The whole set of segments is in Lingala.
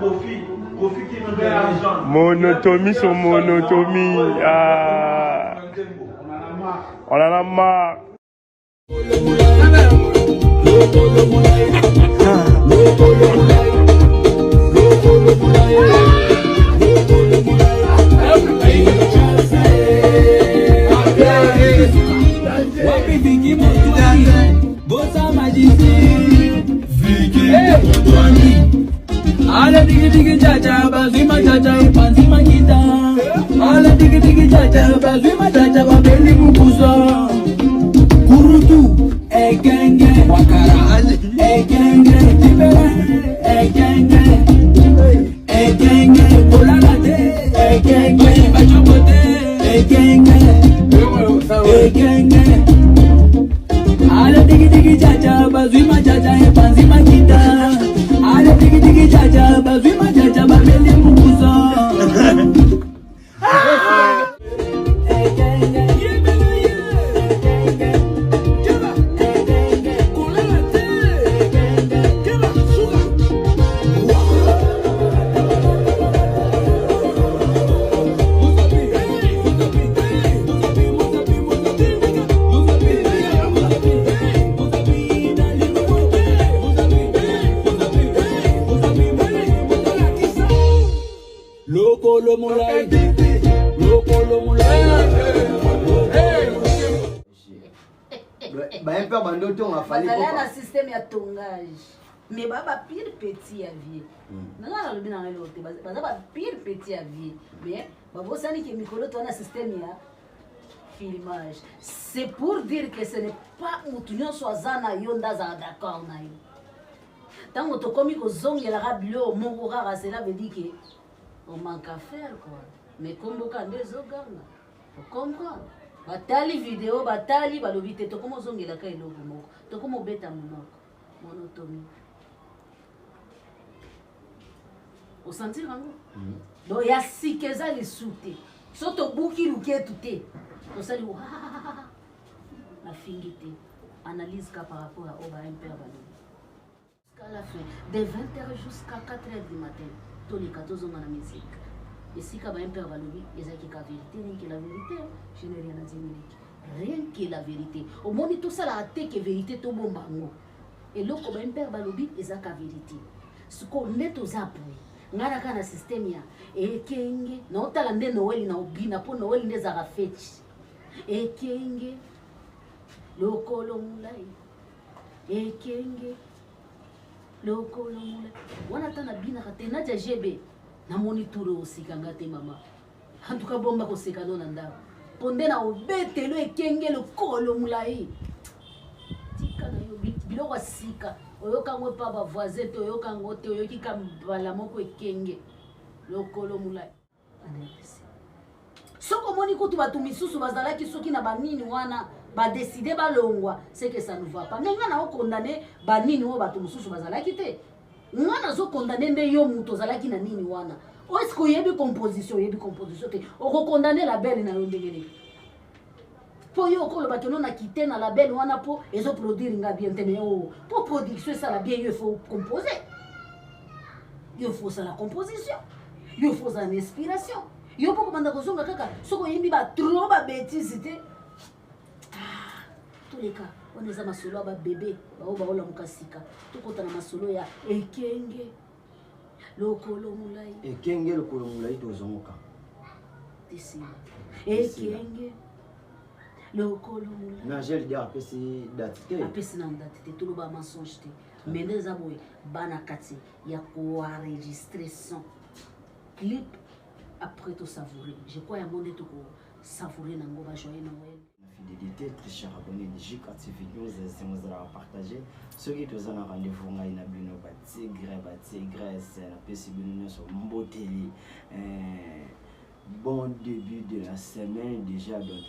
Kofi, Kofi qui est notre légende. Monotomie sur monotomie. Ah. On en a marre. Ale digi digi chacha bazwi machacha epanzi makita Ale digi digi chacha bazwi machacha babeli mukusa Kurutu ekenge wakara ekenge tibere ekenge ekenge kolala te ekenge bachokote ekenge ekenge Ale digi digi chacha bazwi machacha epanzi makita Ale digi digi chacha bazwi machacha babeli mukusa Lokolo molai, lokolo molai. Baye mpe bando otonga Fally Bazala na système ya tongage. Mais ba ba pire petit ya vie. Nanga nalobi na ngai eloko te, baza ba pire petit ya vie. Mais babosani ke mikolo to na système ya filmage. C'est pour dire que ce n'est pas mutu nyonso aza na yo nde azala d'accord na yo. Ntango tokomi kozongelaka biloko moko kaka, cela veut dire que on manque à faire quoi. Mais kombo kaka nde ezoganga. Ocomprendre? Batali video, batali balobi te tokomi ozongelaka eloko moko, tokomi obeta monoko monotomie. Osentir yango? Donc ya sika eza lisu te. So tobuki luketu te, tosali nafingi te. Analyse ka par rapport à oyo ba MPR balobi. Jusqu'à la fin, de 20h jusqu'à 4h du matin, toleka tozonga na musique. Esika ba MPR balobi ezalaki ka vérité, rien que la vérité, je n'ai rien à dire Miliki. Rien que la vérité. Omoni tosalaka te ke vérité tobomba yango. Eloko ba MPR balobi eza ka vérité. Sikoyo nde toza boye. Ngai naka na système ya ekenge, naotala nde Noël na obina po Noël nde ezalaka feti. Ekenge lokolo molai. Ekenge lokolo molai. Wana ata nabinaka te Nadia GB namoni turo osika nga te mama. En tout cas bomba koseka no na ndako. Po nde na obetelo ekenge lokolo molai. Tika na yo biloko ya sika oyoka yango epa ba voisin te, oyoka yango te, oyoki ka mbala moko ekenge lokolo molai. Soki omoni kutu bato misusu bazalaki soki na banini wana badeside balongwa, c'est que ça ne va pas. Mais nga na okondane banini oyo bato mosusu bazalaki te. Nga nazokondane nde yo moto ozalaki na nini wana. Est-ce que oyebi composition? Oyebi composition te. Okokondane label na yo ndenge nini? Po yo okoloba ke non na quitté na label wana po ezo produire nga bien te, mais oh, po production esala bien, yo il faut composer. Yo faut osala composition. Yo faut ozala na inspiration. Yo po kobanda kozonga kaka soki oyembi ba trop ba bêtises te. Ah, toleka wana eza masolo ya ba bébé bao baolamuka sika. Tokota na masolo ya ekenge lokolo molai. Ekenge lokolo molai tozongoka. Tisima. Ekenge lokolo molai. Na gel dia apesi date te. Apesi na date te, toloba mensonge te. Mais nde eza boye bana kati ya koenregistrer son clip après to savourer. Je crois yango nde toko savourer nango ba joyeux Noël. Fidélité très cher abonné de JK TV News, c'est nous allons partager. Ceux qui nous ont rendez-vous ngai na bino ba tigre ba tigresse na pesi bino nyonso mboteli. Bon début de la semaine déjà, donc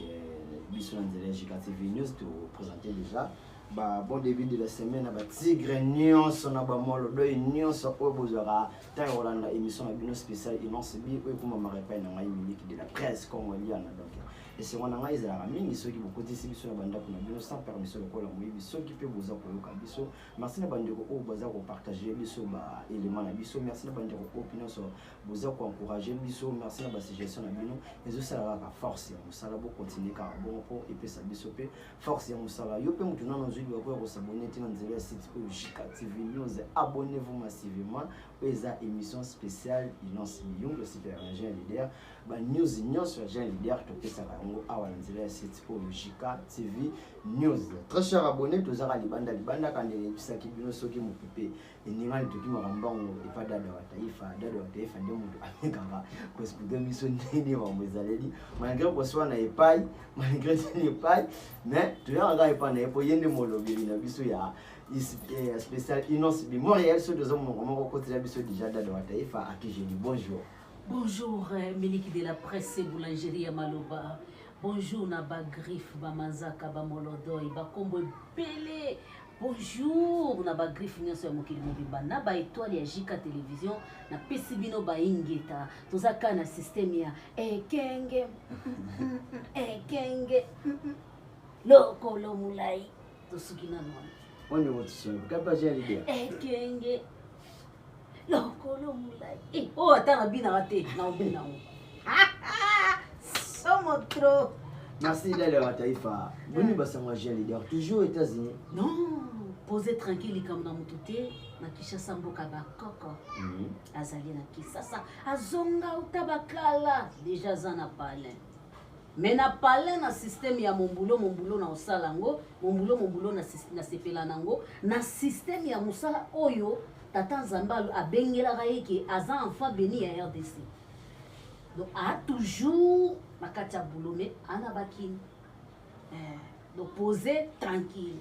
biso na nzela ya JK TV News to présenter déjà ba bon début de la semaine na ba tigre nyonso na ba molodoi nyonso oyo bozwaka ntango ya kolanda émission na bino spéciale Innoss'B oyo ekomamaka epai na ngai Miliki de la presse congolienne. Donc Esengo na ngai ezalaka mingi soki bokotisi biso na bandako na bino sans permission lokola moyibi, soki mpe boza koyoka biso. Merci na bandeko oyo baza kopartage biso ba élément na biso. Merci na bandeko oyo mpe nyonso boza koencourage biso. Merci na basuggestion na bino, ezosala kaka force ya mosala. Bokontinue kaka bongo mpo epesa biso mpe force ya mosala. Yo mpe moto nano ozwi libaku ya kosabone te na nzela ya site oyo JK TV News, abonnez-vous massivement. Oyo eza émission spéciale Inonce Biyungu, super jeune leader. Ba news nyonso ya jeune leader topesaka yango awa na nzela ya site oyo JK TV News. Très cher abonné, tozaka libanda libanda kande nayebisaki bino soki mopepe eningani tokimaka mbango epa dada wa taifa. Dada wa taifa nde moto amekaka koexplike biso ndenge makambo ezaleli, malgré koswana epai, malgré tini epai, mais toyaka kaka epai na ye mpo ye nde molobeli na biso ya spécial Inonce Bi Montréal. Soki toza monoko moko, kotela biso déjà dada wa taifa à qui je dis bonjour. Bonjour, Miliki de la presse, boulangerie ya Maloba. Bonjour na ba griffe, ba manzaka, ba molodoi, ba kombo ebele. Bonjour na ba griffe nyonso ya mokili mobimba, na ba étoile ya JK Télévision, na pesi bino ba ingeta. Toza ka na système ya ekenge, ekenge, lokolo molai. Tosuki nanu wana. Wani wotusonga, kapa jeune leader. Ekenge. Lokolo molai. Eh, oyo ata nabinaka te, na obina yango. Somo trop. Merci Dada wa Taifa. Boni basango jeune leader toujours États-Unis. Non, posez tranquille likambo na motu te na Kinshasa mboka bakoko. Azali na Kinshasa, azonga uta bakala déjà aza na palais. Mais na palais na système ya mombulo mombulo na osala yango, mombulo mombulo na na sepela nango, na système ya mosala oyo tata Nzambe abengelaka ye ke aza enfant béni ya RDC. Donc a toujours na kati ya boulot, mais ana bakini. Donc poser tranquille.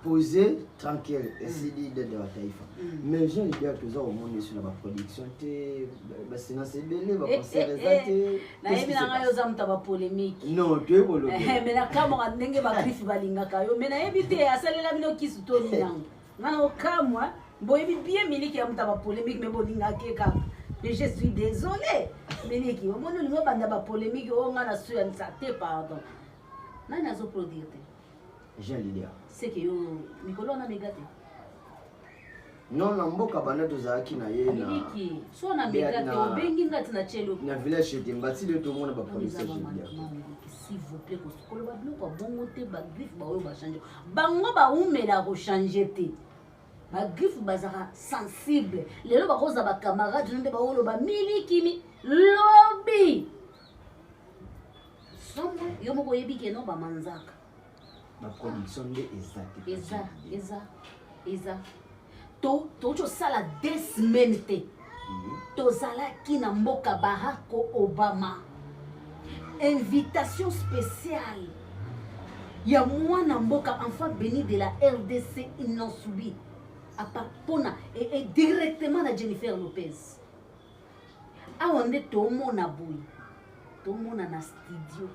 Poser tranquille, esili Dada wa Taifa. Mais jeune leader, toza komona esu na baproduction te, baséance ebele, baconcert eza te. Nayebi na ngai oza moto ya bapolémique. Non, toyebi olobi. Mais nakamwaka ndenge bagriffe balingaka yo, mais nayebi te asalela bino kisu to nini yango. Nga na okamwa, boyebi bien Miliki ya moto ya bapolémique, mais bolingaka ye kaka. Mais je suis désolé Miliki, omoni olingi obanda bapolémique oyo nga na suyanisa te, pardon. Nani azoproduire te? Jeune leader. C'est que yo mikolo wana mega te. Non, na mboka banda tozalaki na ye na Miliki, so na mega te, obengi nga ti na tielo. Na village chez Mbati le tomona ba production jeune leader. S'il vous plaît, koloba biloko ya bongo te, ba griffe ba oyo ba changer. Bango ba umela ko changer te. Ba griffe bazaka sensible. Lelo bakoza ba camarades nde ba oloba miliki mi lobi. Sombo yo moko oyebi ke no ba manzaka. Ba production nde eza te. Eza, eza, eza. To tozosala 2 semaines te. Tozalaki na mboka Barack Obama. Invitation spéciale ya mwana mboka enfant béni de la RDC Inonsubi. Pona et directement na Jennifer Lopez. Awa nde tomona boye, tomona na studio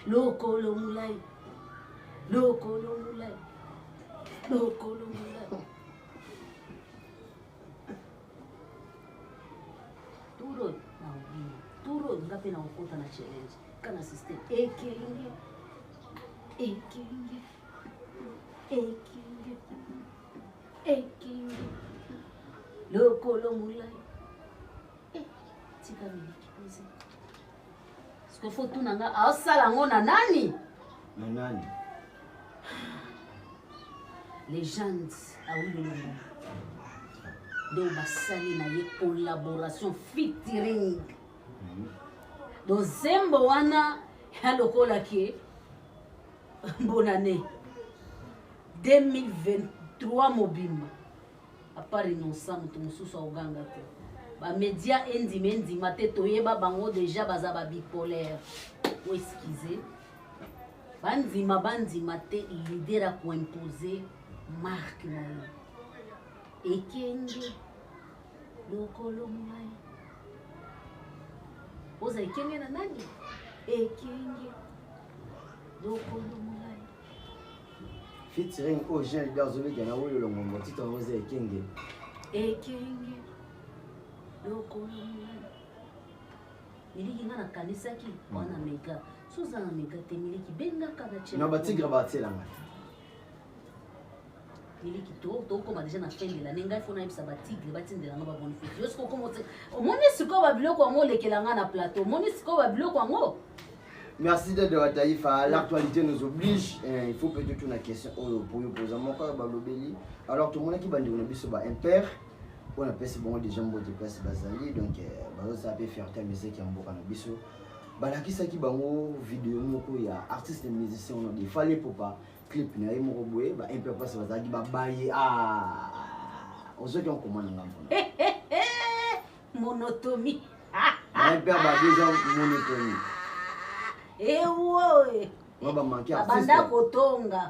lokolo molai, lokolo molai, lokolo molai. Turo na obina, turo nga mpe na kokota na challenge ka na système ekenge, ekenge, ekenge, ekenge, lokolo molai. Tika miliki pose. Parce que faut tuna nga asala ngo na nani? Na nani? Légende awilolongo. Nde basali na ye collaboration featuring. Donc zembo wana ya lokola ke bonne année 2023 mobimba. À part innocent moto mosusu aoganga te. Ba média endima endima te, toyeba bango déjà baza ba bipolaire. Ou excusez. Bandima bandima te, leader a koimposer marque na ye. Ekenge lokolo molai. Oza ekenge na nani? Ekenge lokolo molai. Featuring oyo jeune leader azobeta na oyo longombo, titre yango eza Ekenge. Ekenge lokolo molai. Miliki, nga nakanisaki wana mega. So oza na mega te, Miliki, bengaka na Na batigre batielanga. Miliki, tokoma déjà na fin de l'année. Ngai fo nayebisa batigre batindela nga babonne fête. Yo sikoyo okoma omoni sikoyo babiloko yango olekela nga na plateau, omoni sikoyo babiloko yango. Merci de wa Taïfa. L'actualité nous oblige. Hein, il faut peut-être une question oyo pour poser moko ya balobeli. Alors tout le monde qui bandi na biso ba impair, on appelle bon déjà mbote place bazali, donc bazosala mpe fierté ya musique ya mboka na biso. Balakisaki bango video moko ya artiste musicien ono de Fally Ipupa, clip na ye moko boye, ba impair place bazalaki babaye. Ah, ozoki okoma na ngambo na Monotomie. Ba impair ba déjà monotonie. Ewo. Nga bamanke. Babanda kotonga,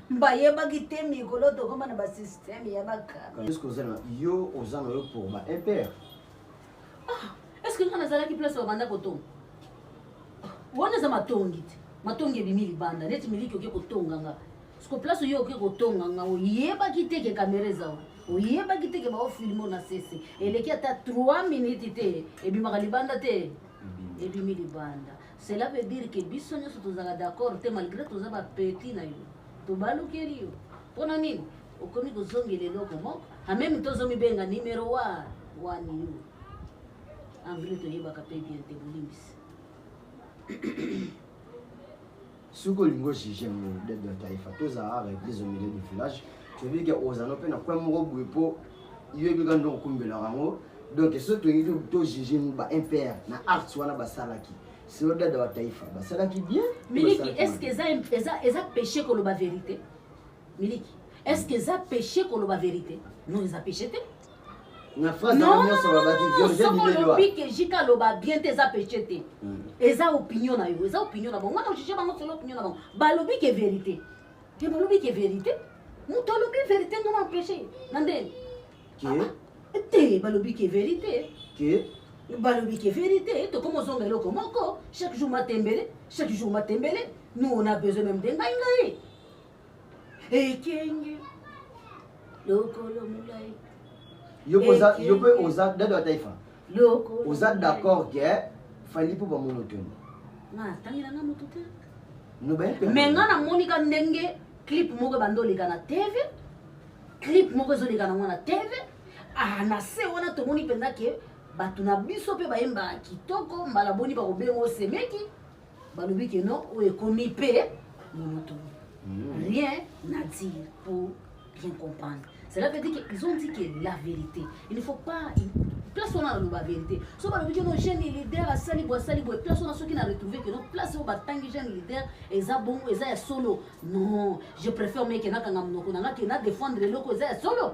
bayebaki te mikolo tokoma na basystème ya bakara. Est-ce que oza na yo, oza na yo pour ba impair? Est ce que nga nazalaki place babanda kotonga wana? Eza matongi te, matongi ebimi libanda neti Miliki oke kotonga nga. Siko place oyo oke kotonga nga, oyebaki te ke kamera eza wana, oyebaki te ke baofilme na sese eleki ata 3 minutes te, ebimaka libanda te, ebimi libanda. Cela veut dire ke biso nyonso tozalaka d'accord te, malgré toza bapeti na yo, tobalukeli yo. Mpona nini okomi kozongela eloko moko ameme tozomibenga numero wa one yo anglais toyebaka mpe bien te, bolimbisi. Soki olingi ojuge yango, Dede ya Taifa, tozala awa église au milieu du village. Toyebi ke ozana mpe na coin moko boye mpo yoyebi kaka ndoko okumbelaka yango. Donc soki tolingi tojuge ba impair na arts wana basalaki, selo Dada wa Taifa basalaki bien. Miliki, est ce que eza péché koloba vérité? Miliki, est ce que eza péché koloba vérité? Non, eza péché te. Na phrase nyonso babaki. Soki olobi ke jika aloba bien te, eza péché te. Eza opinion na yo, eza opinion na bango. Wana ojuge bango solo opinion na bango. Balobi ke vérité te, balobi ke vérité. Moto alobi vérité, nga na empêché na ndeni te. Balobi ke vérité. Ke Balobi ke vérité. Tokoma ozonga eloko moko chaque jour matembele, chaque jour matembele. Nous, on a besoin même de ngai ngai ekenge lokolo molai. Yo mpe oza Dada wa Taifa, oza d'accord ke Fally mpo bamonotone? Nga atangela nga motu te, mais nga namoni ka ndenge clip moko ebanda oleka na TV, clip moko ezoleka nango na TV. Ah, na se wana tomoni mpenza ke bato na biso mpe bayembaka kitoko. Mbala boni bakobenga osemeki, balobi ke non, oyo ekomi mpe monotonie. Rien à dire pour bien comprendre. Cela veut dire qu'ils ont dit que la vérité, il ne faut pas place wana naloba vérité. So balobi ke no, jeune leader asali boye, asali boye, place wana soki na retrouve ke no, place oyo batangi jeune leader eza bongo, eza ya solo, non, je préfère meke nakanga monoko na nga ke na défendre eloko eza ya solo.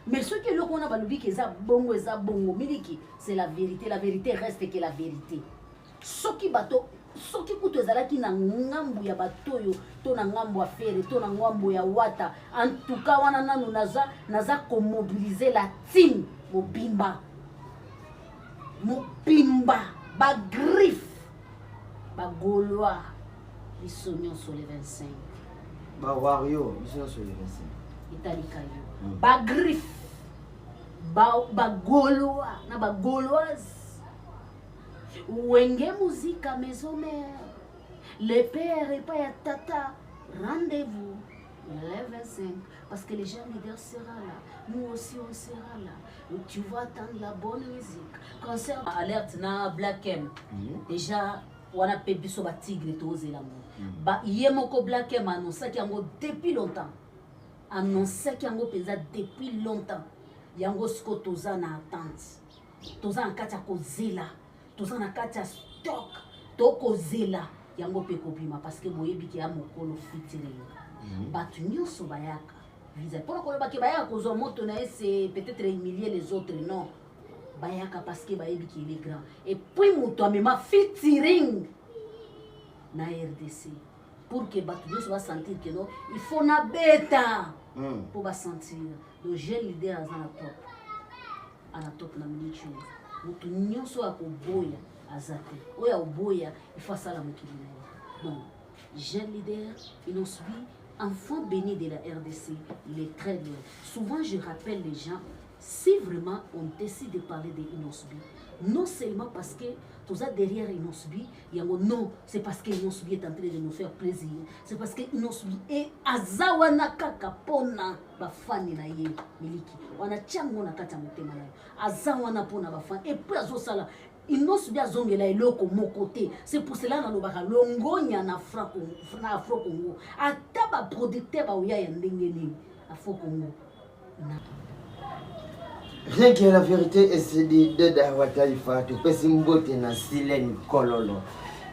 Mais soki eloko wana balobi ke eza bongo, eza bongo. Miliki, c'est la vérité, la vérité reste que la vérité. Soki bato, soki kutu ezalaki na ngambu ya bato oyo to na ngambu ya Ferre to na ngambu ya Wata, en tout cas wana nanu naza komobilize la team mobimba mobimba, bagriffe, bagaulois, biso nyonso le 25. Bawario, biso nyonso le 25. Etalika yo. Bagriffe, bagaulois na bagauloise, Wenge Muzika Maison Mère, le père epai ya tata, rendez-vous le 25 parce que les jeunes leaders sera là, nous aussi on sera là. Tu vas attendre la bonne musique, concert alerte na Black M. Déjà wana mpe biso batigre tozela yango. Ye moko Black M annonçaki yango depuis longtemps, annonçaki yango mpenza depuis longtemps. Yango siko toza na attente, toza na kati ya kozela, toza na kati ya stock, tokozela yango mpe kobima parce que boyebi ke ya mokolo featuring. Bato nyonso bayaka visa mpona koloba ke bayaka kozwa moto na ye, c'est peut-être humilier les autres. Non, bayaka parce que bayebi ke il est grand et puis moto amema featuring na RDC pour que bato nyonso basentir ke non, il faut nabeta mpo basentir. Donc jeune leader aza na top, ana top na minute oyo. Moto nyonso oyo akoboya aza te. Oyo akoboya, il faut asala mokili na ye. Donc jeune leader Innoss'B, enfant béni de la RDC, il est très bien. Souvent je rappelle les gens. Si vraiment on décide de parler de Innoss'B, non seulement parce que toza derrière Innoss'B, yango non, c'est parce que Innoss'B est en train de nous faire plaisir. C'est parce que Innoss'B est aza wana kaka pona ba fani na ye miliki. Wana tiango na kati ya motema na yo. Aza wana pona ba fani et puis azosala Innoss'B azongela eloko moko te. C'est pour cela nalobaka longonya na Afro na Afro Congo. Ata ba producteur ba oya ya ndenge nini Afro Congo. Rien que la vérité esili deda wa taifa topesi mbote na silene kololo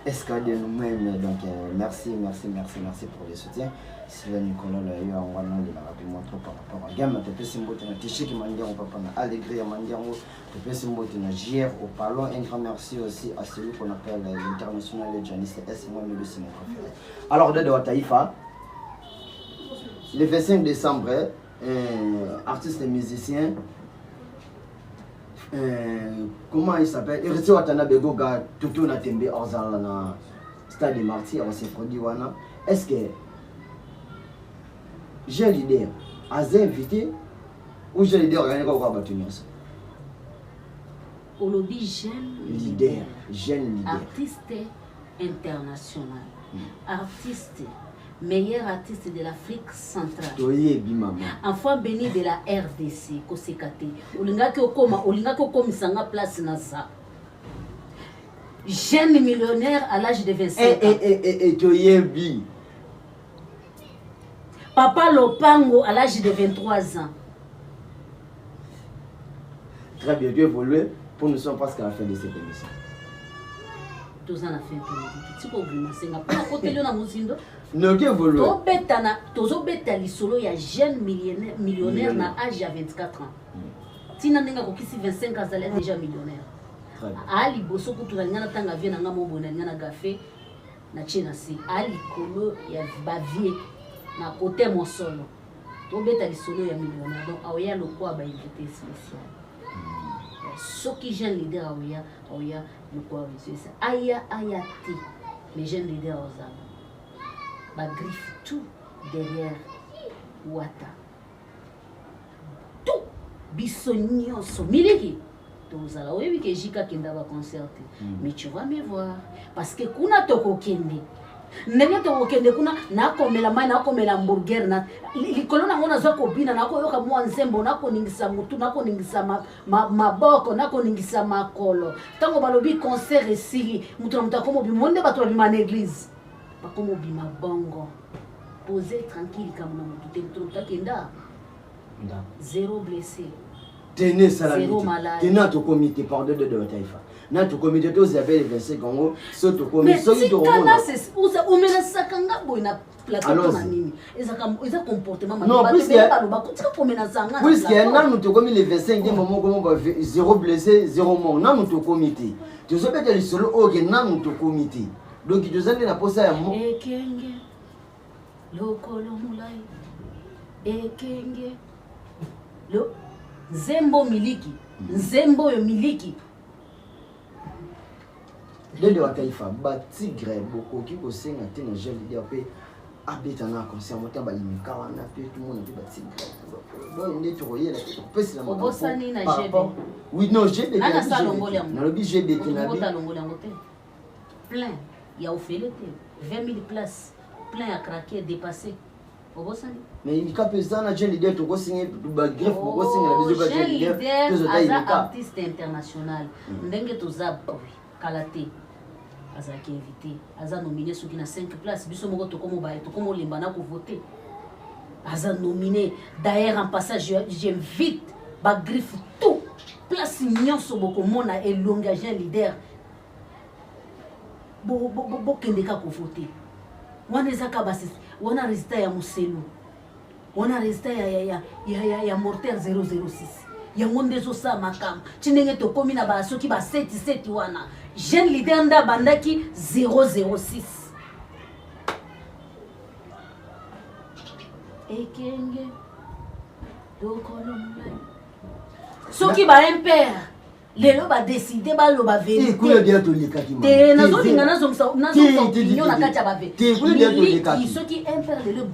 SK de nous-mêmes donc euh, merci merci merci merci pour le soutien silene kololo yo yango wana olelaka mpe mwa trop par rapport à game topesi mbote na tishiki mandiango papa na allegri ya mandiango topesi mbote na jr au palon un grand merci aussi à celui qu'on appelle l'international Janis S moi c'est mon préféré alors deda wa taifa le 25 décembre euh, artiste et musicien euh, comment il s'appelle Héritier Watanabe Goga Toto na Tembe Orzala na Stade des Martyrs on s'est produit wana est-ce que jeune leader aza invité ou jeune leader akani kaka bato nyonso olobi jeune leader jeune leader artiste international mm. artiste meilleur artiste de l'Afrique centrale. Toyebi mama. Enfant béni de la RDC koseka te. Olingaki okoma, olingaki okomisa nga place na za. Jeune millionnaire à l'âge de 25 eh, ans. Eh, eh, eh, eh, toyebi. Papa Lopango à l'âge de 23 ans. Très bien, Dieu évolué pour nous sommes presque à la fin de cette émission. toza na fin te tika ogrimase nga mpo nakoteli yo na mozindo noki evolue tobetana tozobeta lisolo ya jeune millionnaire, millionnaire na age ya 24 ans ntina ndenge akokisi 25 azali déjà millionnaire aa liboso kutu nalinga natanga vie na nga moboye nalinga na gafe natie na se aa likolo ya bavie na kote mosolo tobeta lisolo ya millionnaire donc aoya lokwa ba invité spécial soki jeune leader aoya aoya lokwa spécial aya aya te mais jeune leader ozala bagriffe tout derrière wata tout biso nyonso miliki tozala oyebi ke jika akenda baconcert te mm. mais tu vas me voir parce que kuna tokokende ndenge tokokende kuna nakomela mai nakomela hamburger na likolo nango naza kobina nakoyoka mwa nzembo nakoningisa motu nakoningisa maboko ma, ma nakoningisa makolo ntango balobi concert esili moto na moto akomobima nde bato babima na eglise bakomobima bongo pose tranquille likambo na motu te moto na moto akenda zero blessé tene esalami te tene tokomi te pardon de de taifa na tokomi te tozala pe le 25 yango so tokomi soki tokomona omelasaka nga boye na plateau na nini eza comportement mabe tika komenasa nga puisque nanu tokomi le 25 nde momo komo zéro blessé zéro mort nanu tokomi te tozobeta lisolo oyo ke nanu tokomi te donc toza nde na posa ya ekenge lokolo molai ekenge lo nzembo miliki nzembo oyo miliki dede wa taifa batigre bokoki kosenga te na jeune leader mpe abeta na concert mota balimika wana mpe tomona mpe batigre boye nde tokoyela mpe tokopesela obosani na gb oui non gbt nalobi gbt nalongoli yango te plein ya ofele te 20 000 place plein ya craquer dépassé obosani mais imika mpe eza na jeune leader tokosinge bagreffe bokosengela biso ba jeune leader aza artiste international mm. ndenge toza boye kala te azalaki invité aza nominé soki na 5 place biso moko tokomolemba na kovote aza nominé d'ailleurs en passage j'invite bagriffe tout place nyonso bokomona elongi ya jeune leader bokende kaka kovote wana eza kaka basi wana résultat ya moselu wana résultat ya, ya, ya, ya, ya, ya morter 006 yango nde ezosala makambo ti ndenge tokómi na basoki ba 77 wana jeune leader nde abandaki 006 ekenge lokolo molai soki ba impere. Lelo badeside baloba Eh, kuna verité deya tolekaki mama. te Te, nazolinga zela. nazongisa Te, nazongisa te, te, opinion na te, kati ya te, kuna deya bavemiliki tolekaki. soki impere lelo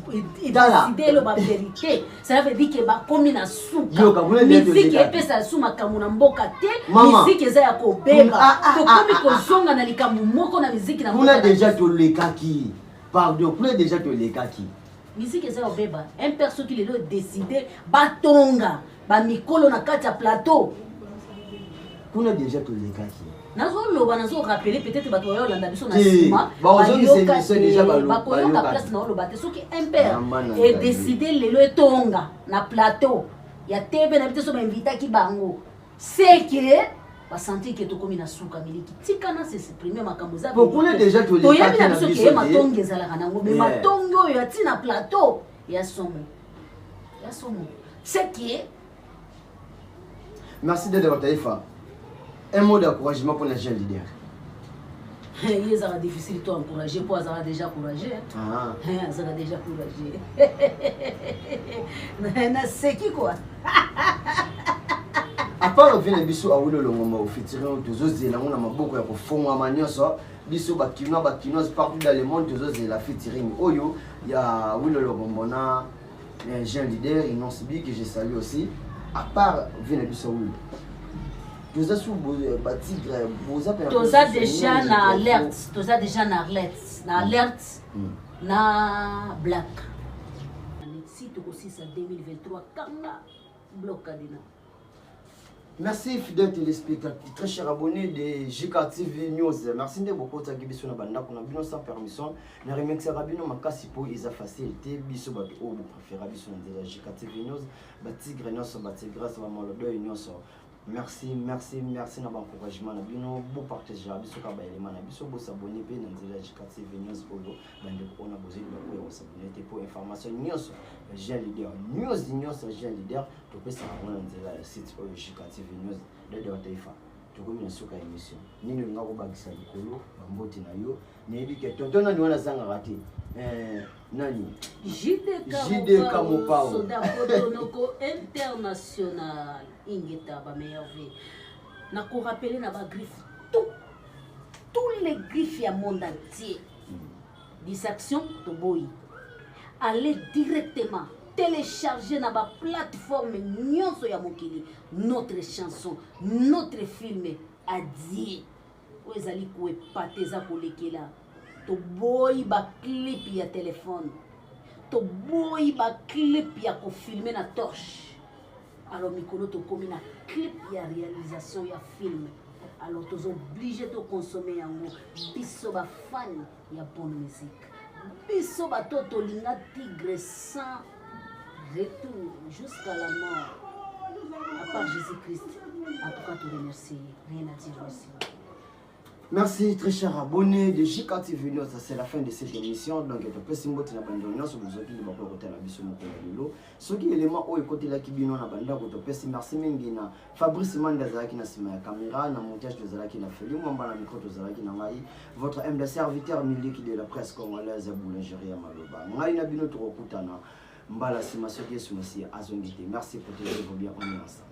Tala. edeside eloba verité cela veut dire ke bakomi na suka Yoka, kuna deya miziki tolekaki. epesa su makambo na mboka te Mama. miziki eza ya kobeba Ah, ah, tokomi ah, ah, kozonga na likambo moko na miziki na kuna mboka na deja tolekaki pardon kuna deja tolekaki miziki eza kobeba impere soki lelo edeside batonga bamikolo na kati ya plateau kuna deja tolekaki nazoloba nazorapele peut-être bato bayo olanda biso na Te, nsima bakozongisa bayoka émission te, déjà bakoyoka bayoka. place na oloba te soki impere Mama na ngai. edeside lelo etonga na plateau ya tv na bi te so bainvitaki bango seke basentir ke tokomi na suka miliki tika na s'exprime makambo eza Po kuna verité. déjà tolekaki toyebi na na biso biso ke te. matongi ezalaka nango me Yeah. matongi oyo ya ntina plateau ya somo ya somo seke merci dede bataifa un mot d'encouragement pour la jeune leader ye ezalaka difficile to encourage mpo azalaka déjà courage hein. ah. Hein, azalaka déjà courage naseki kua apart vie na biso awili olongoma ofitiri oyo tozozela yango na maboko ya kofongwama nyonso biso bakinois bakinoise partout dans le monde tozozela featuring oyo ya wilo logombo na eh, jeune leader inonsibi que je salue aussi à part vie na biso awilo toza su batigre boza mpe na toza position déjà nini, na faut- alerte toza déjà na alerte na alerte na black si tokosisa 2023 kanga bloc kadina Merci fidèle téléspectateur, très cher abonné de JK TV News. Merci de beaucoup de biso na bandako na bino sans permission. Na remercier bino makasi po eza facile te biso bato oyo bo préféra biso na nzela ya JK TV News, ba tigre nyonso, ba tigresse, ba molodoy nyonso. Merci, merci, merci na ba encouragement na bino, bo partager biso ka ba élément na biso, bo s'abonner pe na nzela ya JK TV News oyo bandeko oyo na bozeli bakoya ko s'abonner te po information nyonso ya jeune leader, news nyonso ya jeune leader topesaka yango na nzela ya site oyo JK TV News dede wa taifa tokomi na suka ya émission nini olinga kobakisa likolo bambote na yo nayebi ke tonton nani wana azangaka te Eh, nani JDK Mopao. soda potonoko international ingeta bameilleur v nakorapele na bagriffe tout tous les griffes ya monde entier distraction toboyi aller directement télécharger na baplateforme nyonso ya mokili notre chanson notre film adie oyo ezali koepate eza kolekela toboyi baclip ya telefone toboyi baclip ya kofilme na torche alors mikolo tokomi na clip ya réalisation ya film alors toza oblige tokonsome yango biso bafani ya bonne musique biso bato tolinga tigre sans retour jusqu'à la mort à part jésus christ en tout cas toremercie rien à dire aussi Merci très cher abonné de JK TV News, c'est la fin de cette émission. Donc topesi mbote na bandeko nyonso bozwaki libaku ya kotala biso mokolo ya lelo. Soki élément oyo ekotelaki bino na bandako topesi merci mingi na Fabrice Manda azalaki na nsima ya caméra, na montage tozalaki na Feli Mwamba na micro tozalaki na ngai, votre humble serviteur miliki de la presse congolaise boulangerie ya Maloba. Ngai na bino tokokutana mbala nsima soki Yesu Masiya azongi te. Merci, protégez-vous bien, on est ensemble.